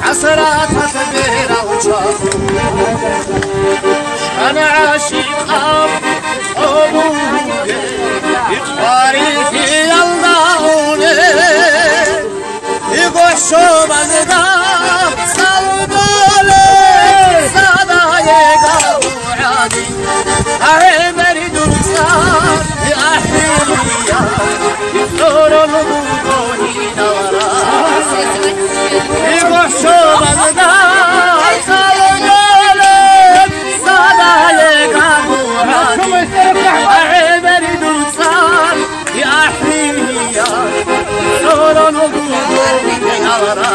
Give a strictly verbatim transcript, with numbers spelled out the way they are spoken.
ХӀасраталъ берал чвахун, щвана гӀашикъаб цӀобуге, икъварилъиялда гьуне. Игъо щобазда цӀалдолеб садае гьабугӀани, гӀемер дур цӀар ахӀия, цӀорон бугонин авара. Игъо щобазда цӀалдолеб садае гьабугӀани, гӀемер дур цӀар ахӀия, цӀорон бугонин авара.